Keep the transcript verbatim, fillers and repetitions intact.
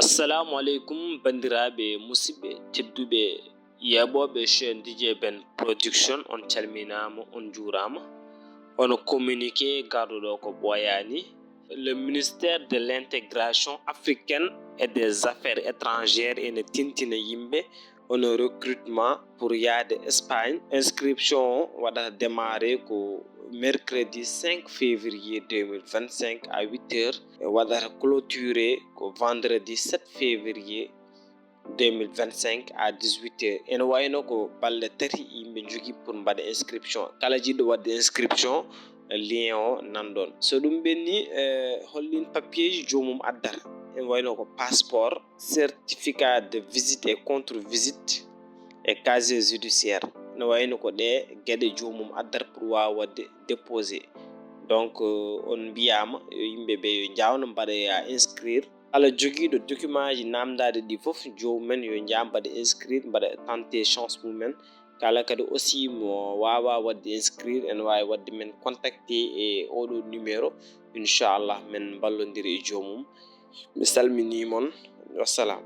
Assalamu aleykum, banndiraaɓe musidɓe tedduɓe yeeɓooɓe chaîne D J Ben Production, on calminaama, on njuuraama. Hono communiqué garɗo ɗo ko ɓooyaani, le ministère de l'intégration africaine et des affaires étrangères ene tintina yimɓe hono recrutement pour yaade Espagne. Inscription o waɗata démarré ko mercredi cinq février deux mille vingt-cinq à huit heures, e waɗata clôturé ko vendredi sept février deux mille vingt-cinq à dix-huit heures. Ene wayno ko balɗe tati yimɓe njogii pour mbaɗa inscription. Kala jiɗɗo waɗde inscription, lien o nan ɗon. So ɗum ɓenni, eh, hollin papier ji joomum addata. Ene wayno ko passeport, certificat de visite et contre visite, e casier judiciaire. Ene wayno ko ɗe geɗe joomum addata pour waawa waɗde déposé. Donc, euh, on mbiyaama yo yimɓe ɓe yo njaawno mbaɗoya inscrire. Kala jogiiɗo document ji naamndaaɗi ɗi fof, joomum en yo njaam mbaɗa inscrire, mbaɗa tenter chance mum en. Kala kadi aussi mo waawaa waɗde inscrire, ene waawi waɗde men contacter e oɗo numéro. Inchallah, men mballondira e joomum. Mi salminii mon. Wassalam.